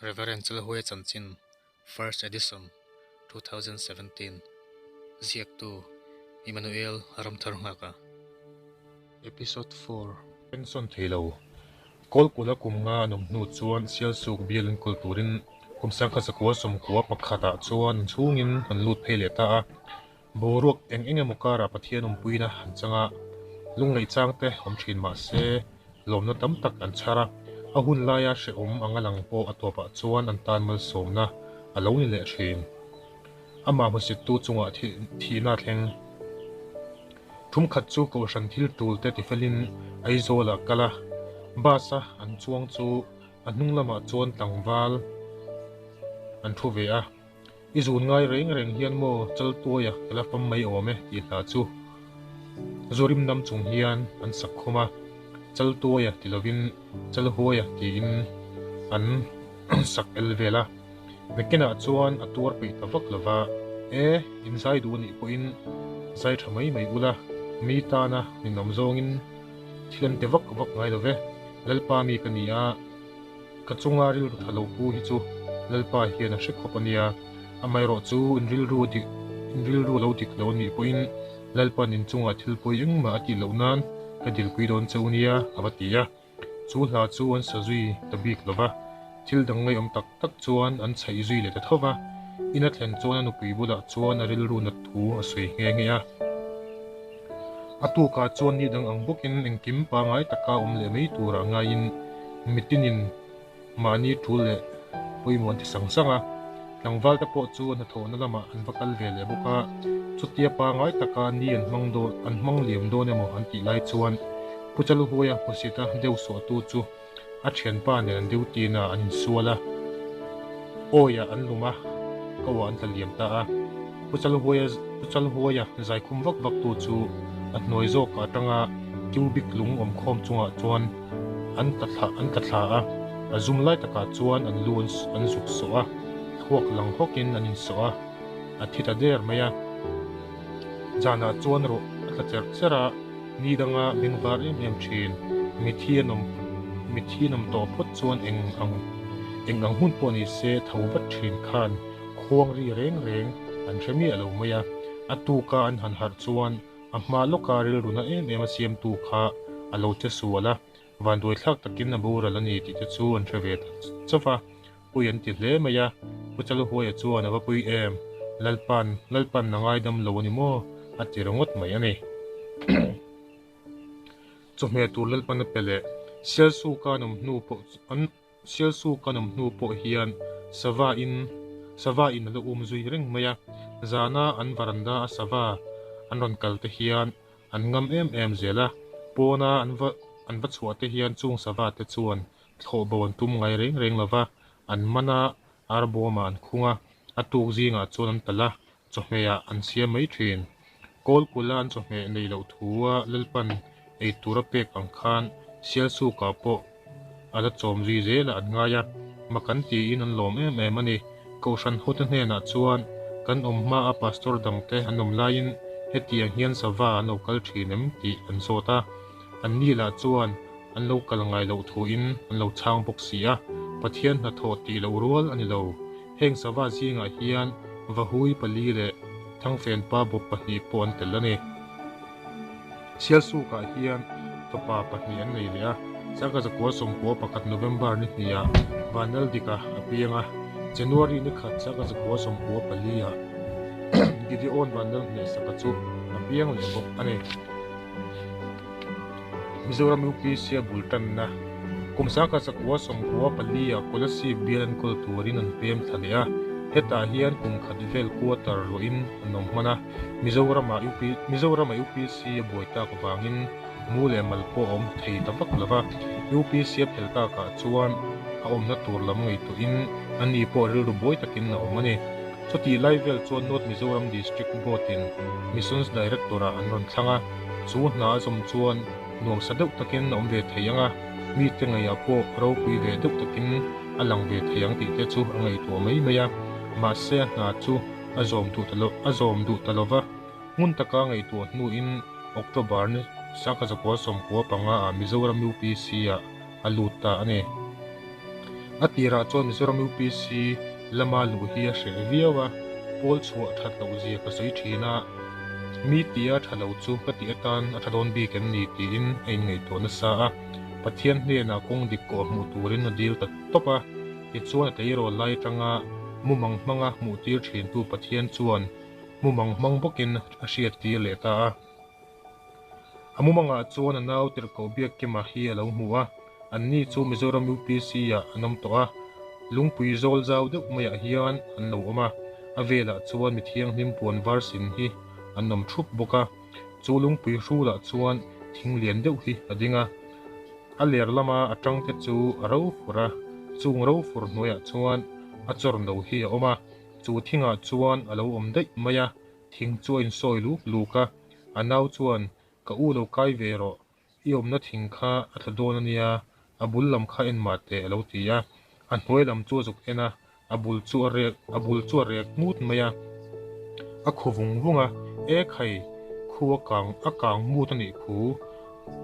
Reverend Chalhuaia Chanchin, First Edition, 2017, Ziaktu, Emmanuel Ramthar Nghaka. Episode 4. Pension thei lo. Kawlkula kum nga an awm hnu chuan Sialsuk bial enkawl turin kum 1991 ah chuan an chhungin an lut phei leh ta a. Boruak eng eng emaw karah Pathian awmpuina an chang a, lungngaih chang te awm thin mah se lawmna tam tak an chhar a, a hun laia hrehawm anga lang pawh a tawpah chuan an tan malsawmna a lo ni leh thin. Amah hmusittu chungah thihna a thleng. Thum khat chu Kohhran thil tul te tifelin Aizawlah kal a, bus a an chuang chu a hnung lamah chuan tlangval an thu ve a. I zun ngai reng reng hian maw Chaltuaia ka la fam mai awm e tih hla chu Zurim nam chung hian an sak khum a, Chaltuaia ti lovin Chalhuaia tiin an sak el vel a. Nakinah chuan a tuar peih ta vak lova, E, in zai duh anih pawhin zai tha mai mai ula, mi tana ninawm zawngin thil an ti vak vak ngai lo ve, Lalpa mi ka ni a, Ka chunga rilru tha lo pu hi chu Lalpa hian a hre khawp a nia, amaherawh chu in rilru dik in rilru lo dik lo anih pawhin Lalpa'n in chungah thil pawi engmah a tih loh nan ka dilpui dawn che u nia a va ti a. Chu hla chu an sa zui ta bik lo va, thil dang ngaihawm tak tak chuan an chhaih zui leh ta tho va, in a thlen chuan a nupui bulah chuan a rilru nat thu a sawi nghe nghe a. A tukah chuan ni dang ang bawkin engkim pangai taka awm leh mai turah ngaiin mitinin mahni tul leh pawimawh an ti sang sang a. Tlangval te pawh chu hnathawhna lamah an va kal ve leh bawk a, chutia pangai taka ni an hmang dawn an hmang liam dawn emaw an tih lai chuan Pu Chaluhuaia hmusita deuh sawhtu chu A thianpa nen an duty na an insual a, awiah an lum a, ko ah an tla liam ta a. Pu Chalhuaia Pu Chalhuaia zaikhum vak vak tu chu a hnuai zawk atanga cubic lung awm khawm chungah chuan an tla thla an tla thla a, a zum lai takah chuan an lu an an zuk sawh a, thluak lang hawkin an insawh a, a thi ta der mai a. Zanah chuan ruah a tla cherh cherh a. Ni danga bengvar em em thin. Mithi an awm mithi an awm tawh phawt chuan eng ang eng ang hun pawh ni se tho vat thin khan khuang ri reng reng an hre miah lo mai a. A tuka an han harh chuan a hma lawka rilruna em em a siamtu kha a lo che sual a, vanduaithlak takin a boral a ni tih te chu an hre ve ta chauh va. Pui an ti hle mai a, Pu Chaluhuaia chuan a va pui em? Lalpan, Lalpan a ngaidam lo a ni maw? a ti ringawt mai a ni. Chawhmeh tur Lalpan a pe leh. Sialsu ka an awm hnu pawh an Sialsu ka an awm hnu pawh hian sava in sava in a la um zui reng mai a, zana an varanda a sava an rawn kal te hian an ngam em em zel a, pawna an va an va chhuah te hian chung sava te chuan Thlawh bo an tum ngai reng reng lova, an man a, arbawmah an khung a, a tuk zingah chuan an talh a, chawhmehah an siam mai thin. Kawlkula an chawhmeh neih loh thu a Lalpan ei tur a pek ang khan Sialsukah pawh a la chawm zui zel a an ngai a, mak an tiin an lawm em em a ni. Kohhran hote hnenah chuan kan awm hma a pastor dangte an awm laiin hetiang hian sava an lo kal thin em tih an zawt a, an ni lah chuan An lo kal ngai loh thuin an lo chhang bawk si a, Pathian hnathawh tih loh rual a ni lo. Heng sava zingah hian Vahui pali leh Thangfenpa bawp pahnih pawh an tel a ni. Sialsukah hian fapa pahnih an nei leh a, Sangha zakua sawmkua pakhat November ni hniah Vanlaldika a piang a, January ni khat Sangha zakua sawmkua paliah Gideon Vanlalhnehsaka chu a piang leh bawk a ni. Mizoram UPC a bul tanna kum sangkhat sakua sawmkua pali ah Kolasib bial enkawl turin an pem thla leh a, hetah hian kum khat vel quarter luahin an awm hman a, Mizoram ah Mizoram ah UPC a buai tak vangin mu leh mal pawh a awm thei ta vak lo va, UPC a phel takah chuan a awmna tur lam ngaihtuahin ani pawh rilru buai takin a awm a ni. Chutih lai vel chuan North Mizoram District Board in Missions Director ah an rawn thlang a, chu hna a zawm chuan nuamsa deuh takin a awm ve thei ang a, mite ngaihah pawh ropui ve deuh takin a lang ve thei ang tih te chu a ngaihtuah mai mai a, mahse a hna chu a zawm duh ta lo a zawm duh ta lova, hmun taka ngaihtuah hnuin October ni sangkhat zakua sawmkua panga ah Mizoram UPC ah a lut ta a ni. A tirah chuan Mizoram UPC lama luh hi a hreh viau a, pawl chhuah that loh zia ka sawi thin a, mi tia tha lo chu ka tih atan a tha dawn bik em ni tiin a inngaihtuah nasa a, Pathian hnenah kawng dik kawh hmuh turin a dil ta tawp a, tichuan a tleirawl lai atanga mumang hmanga hmuh tir thintu Pathian chuan mumang hmang bawkin a hriat tir leh ta a. A mumangah chuan a nau tirhkoh Biakkima hi a lo hmu a, anni chu Mizoram UPC ah an awm tawh a, lungpui zawl zau deuh maiah hian an lo awm a, a velah chuan mi thianghlim puan var sin hi an awm thup bawk a, chu lungpui hrulah chuan thing lian deuh hi a ding a, a ler lama a tangte chu a ro fur a, chung ro fur hnuaiah chuan a chawr no hi a awm a, chu thingah chuan a lo awm daih mai a. Thing chu a insawi luk luk a, a nau chuan, Ka u lo kai ve rawh, i awmna thing kha a tla dawn a nia, a bul lam kha en mah teh a lo ti a. A hnuai lam chu a zuk en a, a bul chu a rek a bul chu a rek ngut mai a. A khu vung vung a, E khai, khu a kang a kang ngut a nih khu,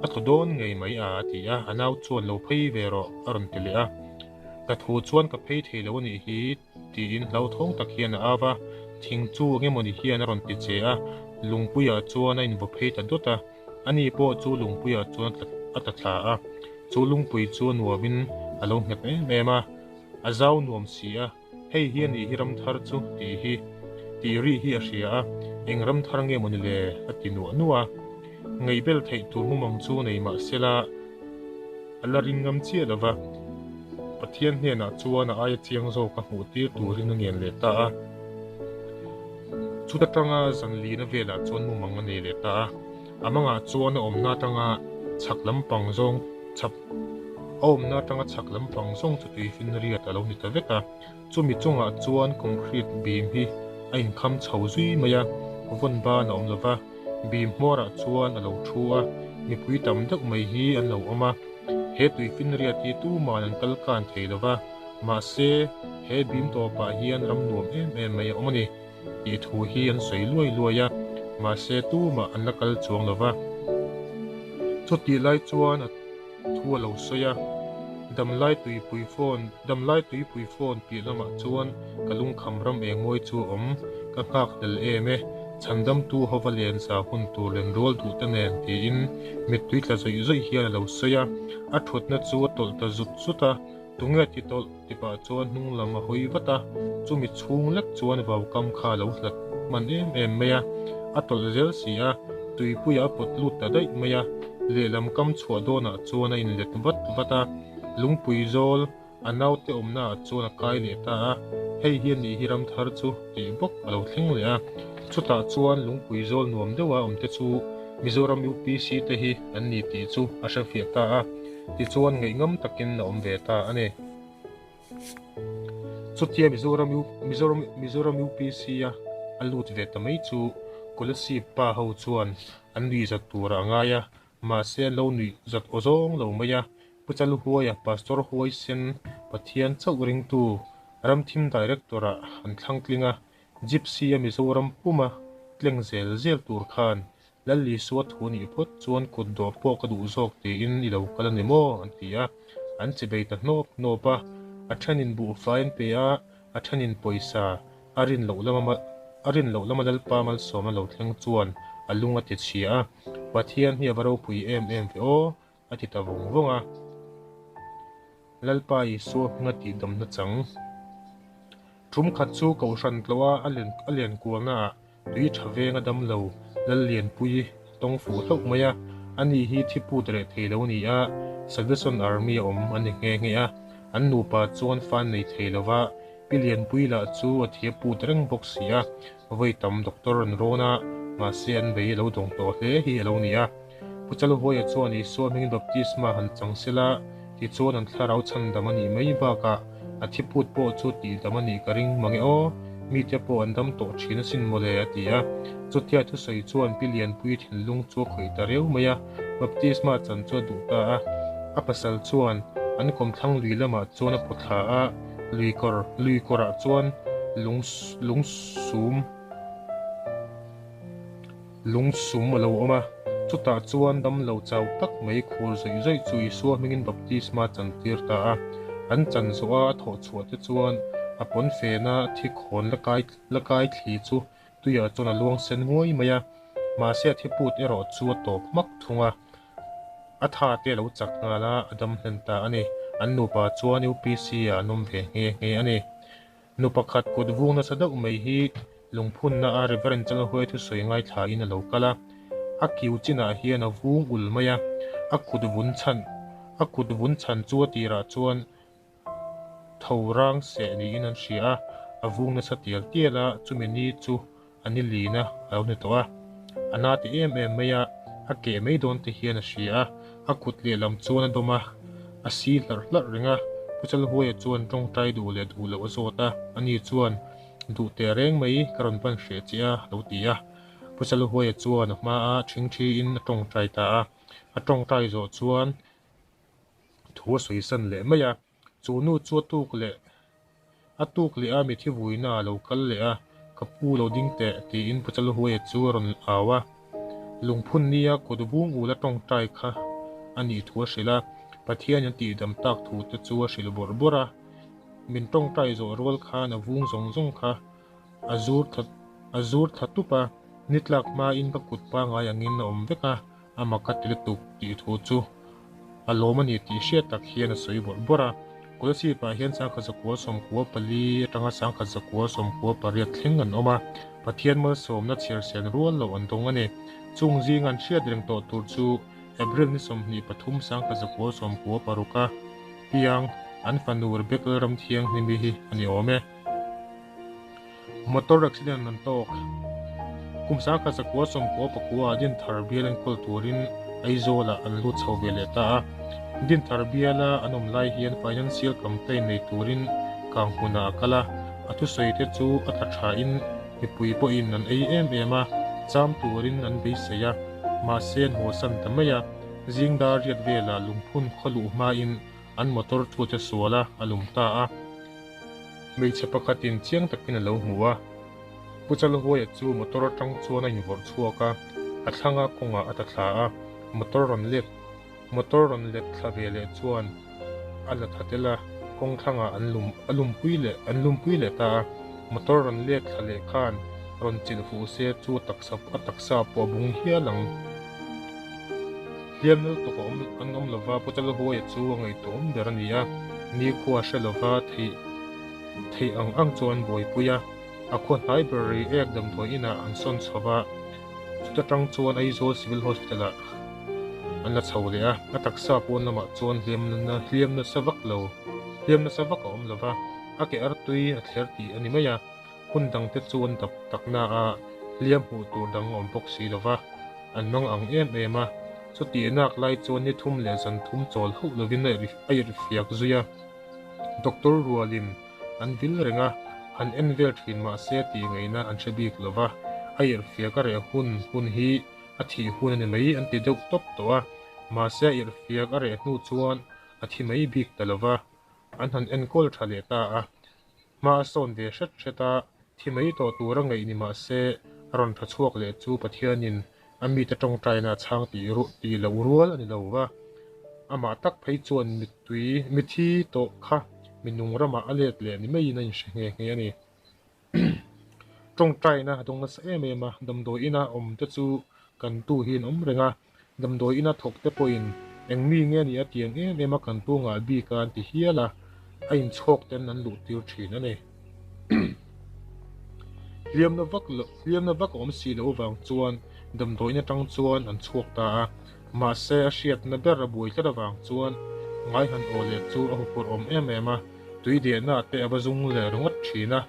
a tla dawn ngei mai a a ti a, a nau chuan lo phei ve rawh a rawn ti leh a. Ka thu chuan ka phei thei lo a nih hi, Tiin hlauthawng tak hian a au a, thing chu engemawni hian a rawn ti che a, lungpuiah chuan a invaw phei ta dawt a, ani pawh chu lungpuiah chuan a tla thla a, chu lungpui chu a nuamin a lo nghet em em a, a zau nuam si a, hei hi a nih hi ramthar chu tih hi tih rih hi a hria a, eng ramthar nge mawni le a ti nuah nuah a, ngaihbel theih tur mumang chu nei mah sela, A la ring ngam chiah lo va, Pathian hnenah chuan a aia chiang zawk a hmuh tir turin a ngen leh ta a. Chuta tanga zan lina velah chuan mumang a nei leh ta a. A mangah chuan a awmna atanga chhak lampang zawng chhak a awmna atanga chhak lampang zawng chu tuifin riat a lo ni ta vek a. Chumi chungah chuan concrete beam hi a inkham chho zui mai a, vawn ban a awm lo va. Bim hmawrah chuan a lo thu a, mipui tam deuh mai hi an lo awm a. He tuifinriat hi tuman an kal kan thei lo va, mahse he bim tawpah hian ram nuam em em mai a awm a ni tih thu hi an sawi luai luai a, mahse tumah an la kal chuang lo va. Chutih lai chuan a thu a lo sawi a, Damlai tuipui phone, Damlai tuipui phone piah lamah chuan ka lungkham ram eng mawi chu a awm, ka nghak hlel em e, chhandamtu hova len sa hun tur len rual duh te nen tiin mittui tla zawih zawih hian a lo sawi a, a thutna chu a tawlh ta zut zut a, tunge ti tawlh ti pah chuan hnung lam a hawi vat a, chumi chhung lek chuan vaukam kha a lo hlat hman em em mai a, a tawlh zel si a, tuipuiah a pawt lut ta daih mai a, lehlam kam chhuah dawnah chuan a inlet vat vat a, lungpui zawl a naute awmna ah chuan a kai leh ta a, hei hi a nih hi ram thar chu tih bawk a lo thleng leh a, chutah chuan lungpui zawl nuam deuha awmte chu Mizoram UPC te hi an ni tih chu a hrefiah ta a, tichuan ngaihngam takin a awm ve ta a ni. Chutia Mizoram Mizoram Mizoram UPC a a lut ve ta mai chu Kolasib pa ho chuan an nuih zat turah a ngai a, mahse an lo nuih zat aw zawng lo mai a, Pu Chaluhuaia Pastor Huaisen Pathian chauh ringtu Ramthim Director ah an thlang tling a, Gypsy a Mizoram puma tleng zel zel tur khan Lal Isua thu nih phawt chuan kut dawh pawh ka duh zawk tiin i lo kal a ni maw? an ti a, an chi bei ta hnawp hnawp a. A thenin buhfai an pe a, a thenin pawisa a rin loh lama a rin loh lama Lalpa malsawmna lo thleng chuan a lung a ti chhia a, Pathian hi a va ropui em em ve aw, a ti ta vawng vawng a. Lalpa Isua hminga tihdamna chang. Tum khat chu Kohhran tlawha a len a len kualnaah tui tha veng a dam lo Lallianpui tawng fuh hlauh mai a, ani hi thi put reh thei lo a ni a, Salvation Army a awm a ni nghe nghe a, an nupa chuan fan nei thei lo va, Pi Lianpui lah chu a thia put reng bawk si a, vawi tam doctor an rawn a, mahse an bei a lo dawng tawh hle hi a lo ni a. Pu Chaluhuaia chuan Isua hmingin baptisma han chang sela, tichuan an thlarau chhandam a nih mai bakah a thiput pawh chu tihdam a nih ka ring mange aw, mite pawh an dam tawh thin asin mawle a ti a. Chutia thusawi chuan Pi Lianpui thinlung chu a khawih ta reu mai a, baptisma chan chu a duh ta a. A pasal chuan an kawmthlang lui lamah chuan a pawt thla a, lui kawr lui kawrah chuan lung lung sum Lung sum a lo awm a, chutah chuan damlo chau tak mai khur zawih zawih chu Isua hmingin baptisma chan tir ta a. An chan zawh a a thawh chhuah te chuan a pawn fena thi khawn la kai la kai thli chu tuiah chuan a luang sen nguai mai a, mahse a thiput erawh chu a tawp hmak thung a. A tha te a lo chak nghal a, a dam hlen ta a ni. An nupa chuan UPC ah an awm ve nghe nghe a ni. Nu pakhat kut vung nasa deuh mai hi lungphunna a Reverend Chalhuai thusawi ngaithla in a lo kal a, a kiu chinah hian a vung ul mai a, a kut vun chhan a kut vun chhan chu a tirah chuan tho rang seh niin an hria a, a vung nasa tial tial a, chumi ni chu a ni lina a lo ni tawh a, a na ti em em mai a, a keh mai dawn te hian a hria a, a kut lehlam chuan a dawm a, a si hlarh hlarh reng a, Pu Chalhuaia chuan tawngtai duh leh duh loh a zawt a, ani chuan duh teh reng mai ka rawn pan hreh che a lo ti a, Pu Chalhuaia chuan a hma a thingthi in a tawngtai ta a, a tawngtai zawh chuan thu a sawi san leh mai a, chu nu chu a tuk leh a tuk leh a mithi vuina a lo kal leh a, ka pu lo ding teh tiin Pu Chalhuaia chu a rawn au a, lungphun nia kut vung ul a tawngtai kha a nih thu a hrilh a, Pathian an tihdam tak thu te chu a hrilh bawrh bawrh a, min tawngtai zawh rual khan a vung zawng zawng kha a zur thla a zur thla tup a, ni tlak hmain ka kut pangai angin a awm vek a, a mak a ti lutuk tih thu chu a lawm a ni tih hriat tak hian a sawi bawrh bawrh a. Kolasib ah hian sangkhat zakua sawmkua pali atanga sangkhat zakua sawmkua pariat thleng an awm a, Pathian malsawmna chhiarsen rual loh an dawng a ni. Chung zing an hriat reng tawh tur chu April ni 23 sangkhat zakua sawmkua paruka piang an fanu Rebecca Ramthianghlimi hi a ni awm e. Motor accident an tawk. Kum 1999 ah Dinthar bial enkawl turin Aizawl ah an lut chho ve leh ta a. Dinthar biala an awm lai hian financial campaign nei turin kang hmunah a kal a, a thusawi te chu a tla tha in mipui pawhin an ei em em a, cham turin an beisei a, mahse an hawsan ta mai a. Zing dar riat velah lungphun khaw luh hmain an motor chu a che sual a, a lum ta a. Hmeichhe pakhatin chiang takin a lo hmu a, Pu Chalhuaia chu motor atang chuan a invawrh chhuak a, a thlanga kawngah a ta thla a, motor rawn let motor rawn let thla ve leh chuan a la tha tel a, kawng thlangah an lum a lumpui leh an lumpui leh ta a, motor rawn let thla leh khan rawn chilh fuh se chu a taksa a taksa pawh a bung hial ang. Hliam nal tawk a awm an awm lova, Pu Chalhuaia chu a ngaihtuahawm ber a ni a, nikhua hre lova theih theih ang ang chuan buaipui a, a khua hnai ber rei ek damdawi inah an sawn chho va, chuta tang chuan Aizawl Civil Hospital ah an la chho leh a, a taksa pawn lamah chuan hliam hliam nasa vak lo hliam nasa vak a awm lova, a ke artui a thler tih a ni mai a. Hun dangte chu an dap takna a hliam hmuh tur dang a awm bawk si lo va, an mang ang em em a. Chutih nak lai chuan ni thum leh zan thum chawl hauh lovin a irhfiak zui a. Doctor rualin an vil reng a, han en vel thin mah se tih ngaihna an hre bik lo va, a irhfiak a reh hun hun hi a thih hun a ni mai an ti deuh tawp tawh a. Mahse a irhfiak a reh hnu chuan a thi mai bik ta lo va, an han enkawl tha leh ta a. Hma a sawn ve hret hret a, thi mai tawh tur a ngaih ni mah se a rawn tha chhuak leh chu Pathianin a mite tawngtaina a chhang tih ruh tih loh rual a ni lo va. Amah tak phei chuan mittui mithi tawh kha minung ramah a let leh ni maiin a inhre nghe nghe a ni. Tawngtaina a dawng nasa em em a, damdawi ina awm te chu kan tu hi an awm reng a, Damdawi ina thawk te pawhin eng mi nge ni a tiang em em a kan pu ngah bik a an ti hial a, a inchhawk ten an luh tir thin a ni. Hliamna vak hliamna vak a awm si loh avang chuan damdawi in atang chuan an chhuak ta a, mahse a hriatna ber a buai tlat avang chuan ngai han aw leh chu a huphurh awm em em a, tui dehna te a va zung leh ringawt thin a,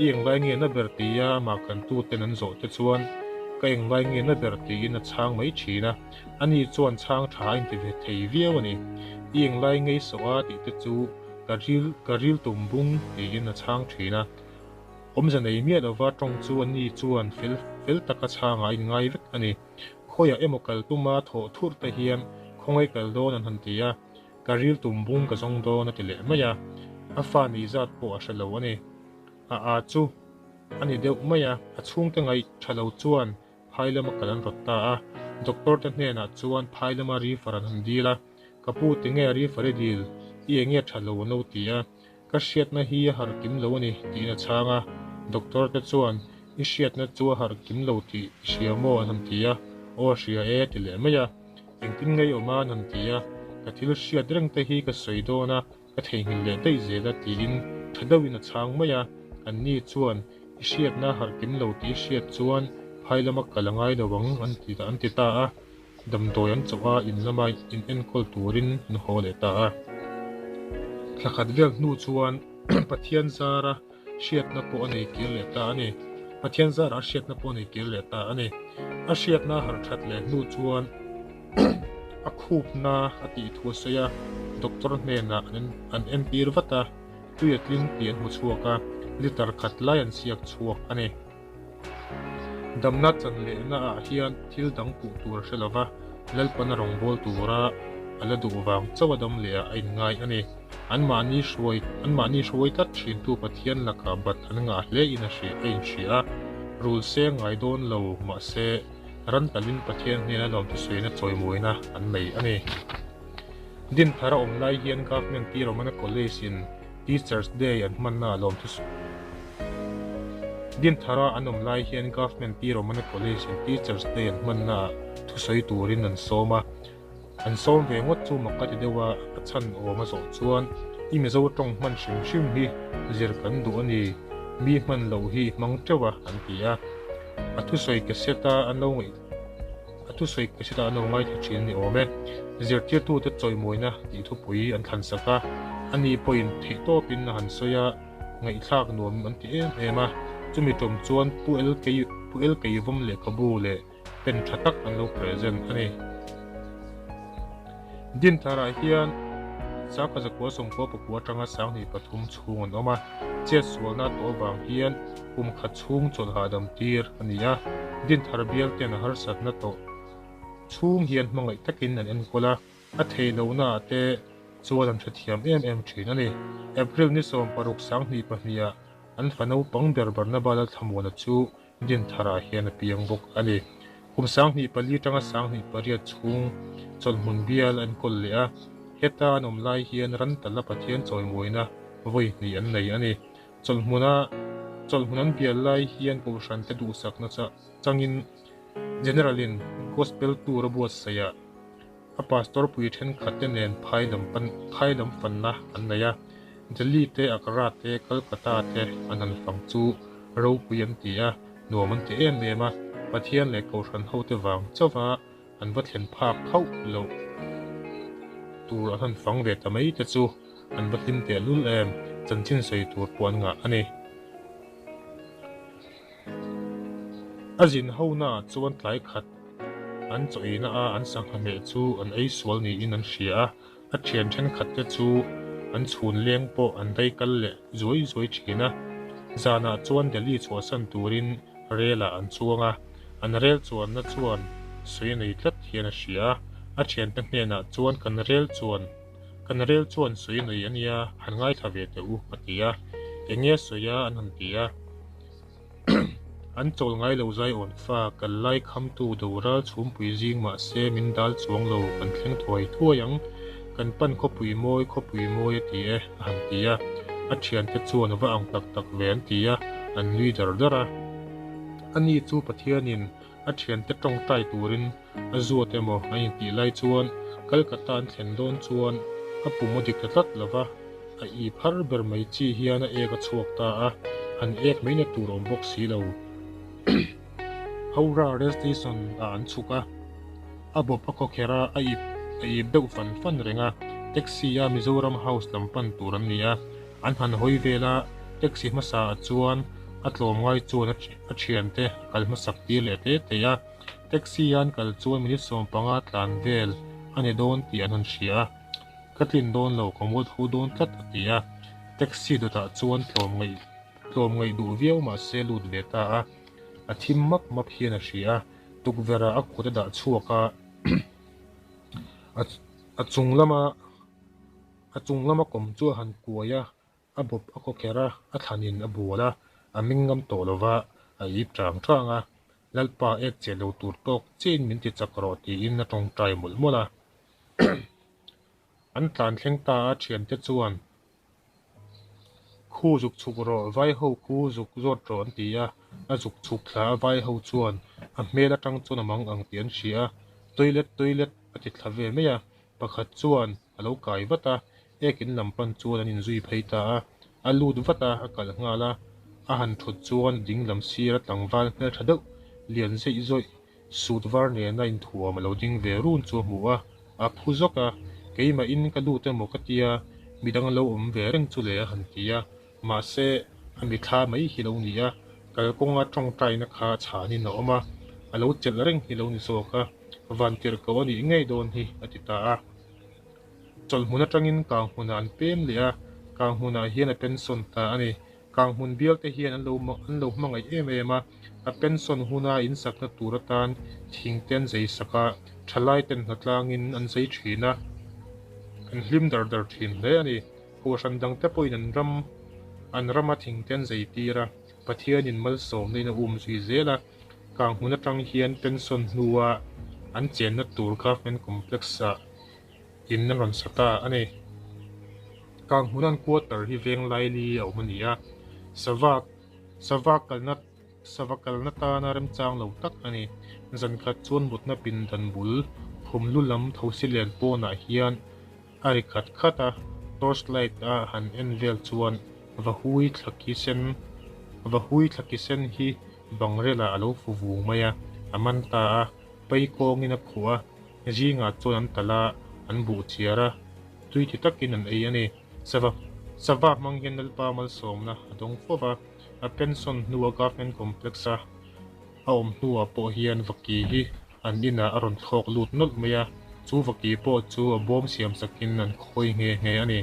i englai nge na ber tia amah kan tu ten an zawh te chuan ka englai nge na ber tiin a chhang mai thin a, ani chuan chhang tha a inti ve thei viau a ni. I englai ngei sawh a tih te chu ka ril ka ril tum bung tiin a chhang thin a, awmze nei miah lova tawng chu ani chuan fel fel taka chhangah a inngai vek a ni. Khawiah emaw kal tuma thawh thurh te hian khawngaih kal dawn an han ti a. Ka ril tum bung ka zawng dawn a ti leh mai a, a fa ni zat pawh a hre lo a ni. A a chu a ni deuh mai a, a chhungte ngaih tha lo chuan phai lama kal an rawt ta a, doctor te hnenah chuan phai lama refer an han dil a, ka pu tinge refer i dil? I enge tha lo an lo ti a, Ka hriatna hi a harh kim lo a ni, tiin a chhang a. Doctor te chuan, I hriatna chu a harh kim lo tih i hria maw? an han ti a. Aw hria e, ti leh mai a. Engtin ngei awm a? an han ti a. Ka thil hriat reng te hi ka sawi dawn a, ka theihnghilh leh daih zel a, tiin tha deuhin a chhang mai a. Anni chuan, I hriatna a harh kim lo tih i hriat chuan phai lama kal a ngai lo ang, an ti ta a. Damdawi an chauh a, in lama in enkawl turin an haw leh ta a. Thla khat vel hnu chuan Pathian zara hriatna pawh a nei kir leh ta a ni. Pathian zara a hriatna pawh a nei kir leh ta a ni. A hriatna a harh that leh hnu chuan a khupna a tih thu a sawi a, doctor hnenah an entir vat a, tui a tling tih an hmu chhuak a, litre khat lai an siak chhuak a ni. Damna chan lehna ah hian thil dang puh tur a hre lova, Lalpana rawngbâwl tura a la duh vang chauh a dam leh ah a inngai a ni. Anmahni hruai anmahni hruai tlat thintu Pathian lakah bat an ngah hle in a hria a inhria a, rul se ngai dawn lo mahse ran talin Pathian hnena lawmthusawiina chawimawina an nei a ni. Dinthar a awm lai hian Government T Romana College in Teachers Day an hmanna a lawm thu Dinthara an awm lai hian Government T Romana College in Teachers Day an hmanna ah thusawi turin an sawm a, an sawm ve ngawt chu mak ka ti deuh a, a chhan awm a zawh chuan i Mizo tawng hman hrim hrim hi zir kan duh a ni, mi hman loh hi i hmang teuh a an ti a, a thusawi cassette a an lo ngaih. A thusawi cassette ah an lo ngaithla thin a ni awm e. Zirtirtute chawimawina tih thupui an thlan sak a, ani pawhin theihtawpin a han sawi a, ngaihthlak nuam an ti em em a. Chumi tum chuan Pu LK Pu LK Vawm lehkhabu leh pen tha tak an lo present a ni. Dintharah hian Sangha zakua sawmkua pakua atanga Sanghnih pathum chhung an awm a, chetsualna tawh avang hian kum khat chhung chawlh hahdam tir a ni a, Dinthar bial ten a harsatna tawh chhung hian hmangaih takin an enkawl a, a thei lohna ah te chuan an hrethiam em em thin a ni. April ni 16 2002 ah an fa naupang ber Barnaba Lalthlamuana chu Dintharah hian a piang bawk a ni. Kum 24 tanga 28 chhung chawlhmun bial an kawl leh a, heta an awm lai hian ran tala Pathian chawimawina vawi hnih an nei a ni. Chawlhmuna chawlhmun an bial lai hian Kohhrante duhsakna changin General-in Gospel Tour a buatsaih a, a pastor pui thenkhatte nen phai lam pan phai lam fanna an nei a, Delhi te, Agra te, Calcutta te an han fang chu ropui an ti a, nuam an ti em em a, Pathian leh Kohhran hote vang chauha an va thlen phak hauh loh tur an han fang ve ta mai te chu an va hlim tehlul em, chanchin sawi tur pawh an ngah a ni. A zin hona chuan tlai khat an chawina a an sangha hmeh chu an ei sual niin an hria a, a thian thenkhat te chu an chhun leng pawh an dai kal leh zuai zuai thin a. Zanah chuan Delhi chhuahsan turin rel ah an chuang a, an rel chuanna chuan sawi nei tlat hian a hria a, a thiante hnenah chuan kan rel chuan Kan rel chuan sawi nei a nia, han ngaithla ve teh u, a ti a. Eng nge sawi a an han ti a. An chawl ngai lo zai awn fa, kal lai khamtu doral chhumpui zing mah se min dal chuang lo, kan thleng thuai thuai ang. Kan pan khawpui mawi, khawpui mawi a ti e, a han ti a. A thiante chuan va ang tak tak ve an ti a, an nui dar dar a. Ani chu Pathianin a thiante tawngtai turin a zuat emaw a intih lai chuan Calcutta an thlen dawn chuan a pum a dik ta tlat lo va, a ip har ber mai chi hian a ek a chhuak ta a, han ek mai na tur awm bawk si lo. Howrah rail station ah an chhuk a, a bawp a khawkherh a, a ip a ip deuh fan fan reng a, taxi a Mizoram House lam pan tur an ni a, An han hawi vel a, taxi hmasa ah chuan a tlawm ngai chuan a thiante a kal hmasak tir leh te te a, taxi a an kal chuan minute 15 tlan vel a ni dawn tih an han hria a, ka tlin dawn lo ka mual tho dawn tlat a ti a, taxi dawtah chuan tlawm ngaih tlawm ngaih duh viau mahse lut ve ta a, a thim map map hian a hria a, tukverh ah a kut a dah chhuak a, a chung lama. A chung lama kawm chu a han kuai a, a bawp a kaw kher a, a thlanin a bual a, a ming ngam tawh lo va, a ip chang chang a, Lalpa ek che lo tur tawk chiin min ti chak rawh tiin a tawngtai mawlh mawlh a. An tlan thleng ta a, thiante chuan, Khu zuk chhuk rawh, vai ho khu zuk zawt rawh an ti a. A zuk chhuk thla a, vai ho chuan a hmel atang chuan a mang ang tih an hria a, Toilet, toilet a ti thla ve mai a. Pakhat chuan a lo kai vat a, ek in lam pan chuan an inzui phei ta a. A lut vat a, a kalh nghal a. A han thut chuan ding lam sir a tlangval hmeltha deuh lian zeih zawih Sut var nena inthuam a lo ding ve run chu a hmu a, a phu zawk a, Keimahin ka lut emaw ka tia, midang lo awm ve reng chu le a han ti a, mahse a mithla mai hi lo ni a, kalkawnga tawngtaina kha chhanin a awm a, a lo chelh reng hi lo ni zawk a, vantirh ko a nih ngei dawn hi a ti ta a. Chawlhmun atangin Kanghmunah an pem leh a, Kanghmunah hian a pension ta a ni. Kanghmun bialte hian an lo an lo hmangaih em em a, a pension huna insakna tur atan thing te an zei sak a, thalai ten hnatlangin an zei thin a, an hlim dar dar thin hle a ni. Kohhran dangte pawhin an ram an rama thing te an zei tir a, Pathianin malsawmna in a um zui zel a, Kanghmun atang hian pension hnua an chenna tur Government Complex-ah in an rawn sa ta a ni. Kanghmunan quarter hi veng laili a awm a ni a, sava sava kalna sava kalna tana remchang lo tak a ni. Zan khat chuan mutna pindan bul khum lu lam thosi len pawnah hian a ri khat khat a, torch light a han en vel chuan vahui thla ki sen vahui thla ki sen hi bangrel ah a lo fu vung mai a, a man ta a, pai kawngin a khuh a. Zingah chuan an talh a, an buh chiar a, tui ti takin an ei a ni. Sava sava hmang hian Lalpa malsawmna a dawng fo va, a pension hnua Government Complex a a awm hnuah pawh hian vaki hi an inah a rawn thlawk lut nawlh mai a, chu vaki pawh chu a bawm siam sakin an khawi nghe nghe a ni.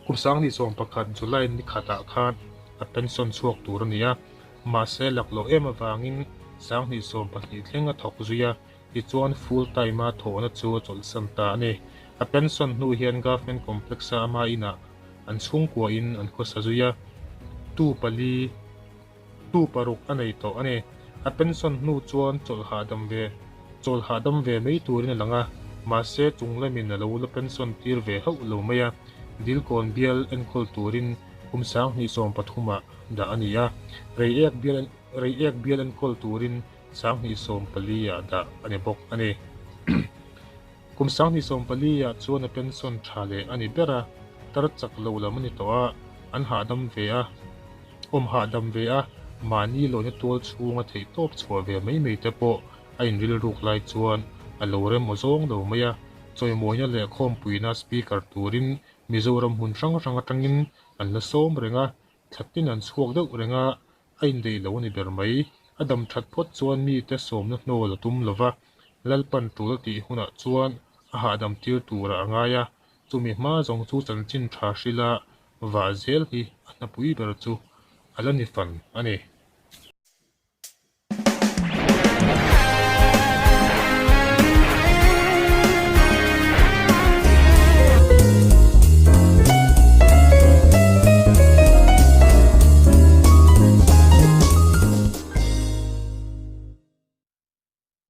Kum 2011 July ni khatah khan a pension chhuak tur a ni a, Mahse laklawh em avangin 2020 thleng a thawk zui a, tichuan full time a thawhna chu a chawlhsan ta a ni. A pension hnu hian Government Complex a ama inah an chhungkuahin an khawsa zui a, tu pali, tu paruk a nei tawh a ni. A pension hnu chuan chawlh hahdam ve, chawl hahdam ve mai turin a lang a, mahse chung lamin a lo la pension tir ve hauh lo mai a, Dilkawn bial enkawl turin kum 2013 ah dah a ni a, Reiek bial Reiek bial enkawl turin 2014 ah dah a ni bawk a ni. Kum 2014 ah chuan a pension tha leh a ni ber a, tar chak lo lam a ni tawh a, an hahdam ve a, awm hahdam ve a, mahni lawina tual chhunga theihtawp chhuah ve mai mai te pawh a inrilruk lai chuan a lo rem aw zawng lo mai a, chawimawina leh khawmpuina speaker turin Mizoram hmun hrang hrang atangin an la sawm reng a, thlatin an chhuak deuh reng a, a indeih lo a ni ber mai. A dam that phawt chuan mite sawmna hnawl a tum lo va, Lalpan tul a tih hunah chuan a hahdam tir turah a ngai a, chumi hma zawng chu chanchin tha hrila vah zel hi a hnapui ber chu a la ni fan a ni.